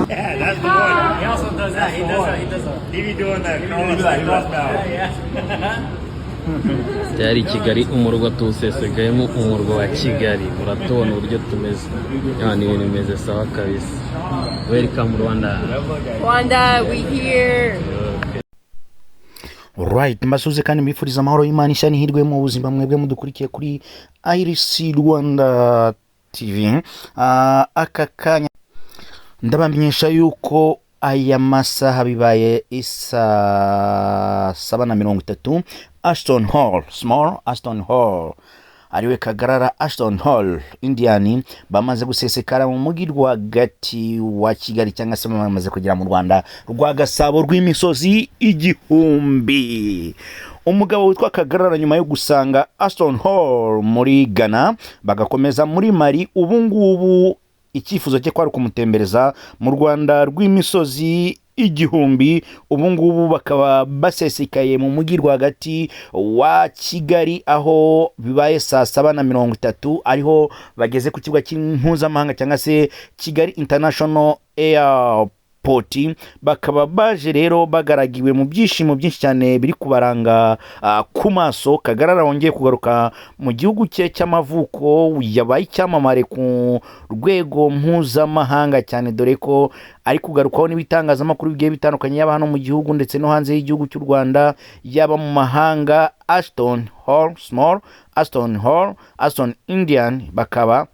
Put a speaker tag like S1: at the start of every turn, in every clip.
S1: Yeah, that's the one.
S2: He also does that. He does that. He does that.
S1: He be doing that cross bow.
S2: Yeah.
S3: Byari Kigali, umurwa tuwusesegayemo, umurwa wa Kigali. Muratubona uburyo tumeze. Ya, ni ibintu bimeze sawa kabisa. Welcome Rwanda.
S4: Rwanda, we here.
S5: Right, mbasuze kandi mbifuriza amahoro y'Imana, ishya n'ihirwe mu buzima, mwebwe mudukurikiye kuri Iris Rwanda TV. Aka kanya ndabamenyesha yuko aya masaha bibaye isa 7:30, Ashton Hall Small, Ashton Hall ariwe Kagarara, Ashton Hall Indian, bamaze gusesekara mu mujyi rwagati wa Kigali, cyangwa se bamaze kugera mu Rwanda rwa Gasabo rw'imisozi igihumbi. Umugabo witwa Kagarara, nyuma yo gusanga Ashton Hall muri Ghana, bagakomeza muri Mali, ubu ngubu icyifuzo cye kwari kumutembereza mu Rwanda rw'imisozi igihumbi. Ubu ngubu bakaba basesekaye mu mujyi rwagati wa Kigali, aho bibaye saa 7:30, ariho bageze ku kibuga mpuzamahanga cyangwa se Kigali International Airport. Bakaba baje rero bagaragiwe mu byishimo byinshi cyane biri kubaranga ku maso. Kagarara wongeye kugaruka mu gihugu cye cy'amavuko, yabaye icyamamare ku rwego mpuzamahanga cyane, dore ko ari kugarukwaho n'ibitangazamakuru bigiye bitandukanye, yaba hano mu gihugu ndetse no hanze y'igihugu cy'u Rwanda, yaba mu mahanga. Ashton Hall Small, Ashton Hall, Ashton Indian, bakaba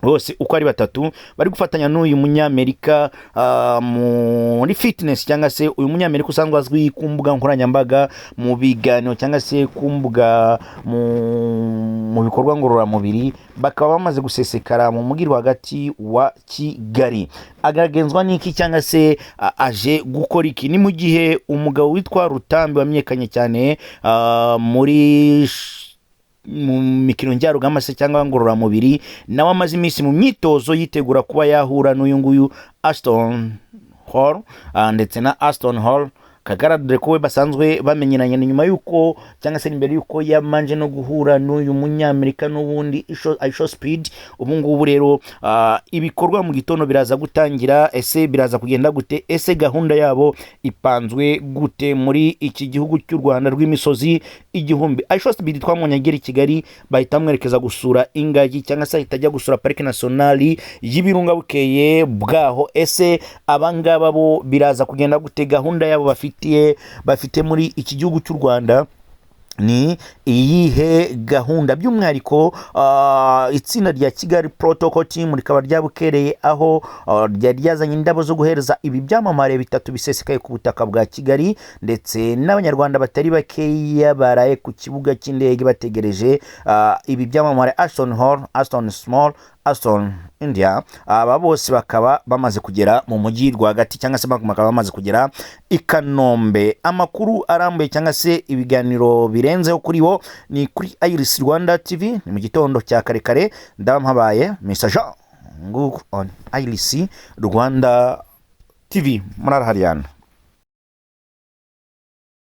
S5: bose uko ari batatu bari gufatanya n'uyu Munyamerika muri fitness, cyangwa se uyu Munyamerika usanzwe azwi ku mbuga nkoranyambaga mu biganiro, cyangwa se ku mbuga mu bikorwa ngororamubiri. Bakaba bamaze gusesekara mu mujyi rwagati wa Kigali. Agaragazwa n'iki cyangwa se aje gukora iki? Ni mu gihe umugabo witwa Rutambi wamenyekanye cyane muri mu mikino njyarugamba se cyangwa ngororamubiri, nawe amaze iminsi mu myitozo yitegura kuba yahura n'uyu nguyu Ashton Hall, ndetse na Ashton Hall Kagarara, dore ko we basanzwe bamenyeranye. Ni nyuma y'uko, cyangwa se mbere y'uko yamanje no guhura n'uyu Munyamerika n'ubundi Isho Speed. Ubu ngubu rero ibikorwa mu gitondo biraza gutangira. Ese biraza kugenda gute? Ese gahunda yabo ipanzwe gute muri iki gihugu cy'u Rwanda rw'imisozi igihumbi? Isho Speed twamubonye agera i Kigali, bahita bamwerekeza gusura ingagi, cyangwa se ahita ajya gusura Parike Nationale y'Ibirunga bukeye bwaho. Ese abangaba bo biraza kugenda gute? Gahunda yabo bafite muri iki gihugu cy'u Rwanda ni iyihe gahunda? By'umwihariko itsinda rya Kigali Protocol Team rikaba ryabukereye, aho ryari ryazanye indabo zo guhereza ibi byamamare bitatu bisesekaye ku butaka bwa Kigali, ndetse n'Abanyarwanda batari bakeya baraye ku kibuga cy'indege bategereje ibi byamamare Ashton Hall, Ashton Small, Ashton India. Aba bose bakaba bamaze kugera mu mujyi rwagati, cyangwa se bakaba bamaze kugera i Kanombe. Amakuru arambuye cyangwa se ibiganiro birenzeho kuri bo ni kuri Iris Rwanda TV, ni mu gitondo cya kare kare. Ndabampabaye Mr Jean Nguku on Iris Rwanda TV. Murarahariyana.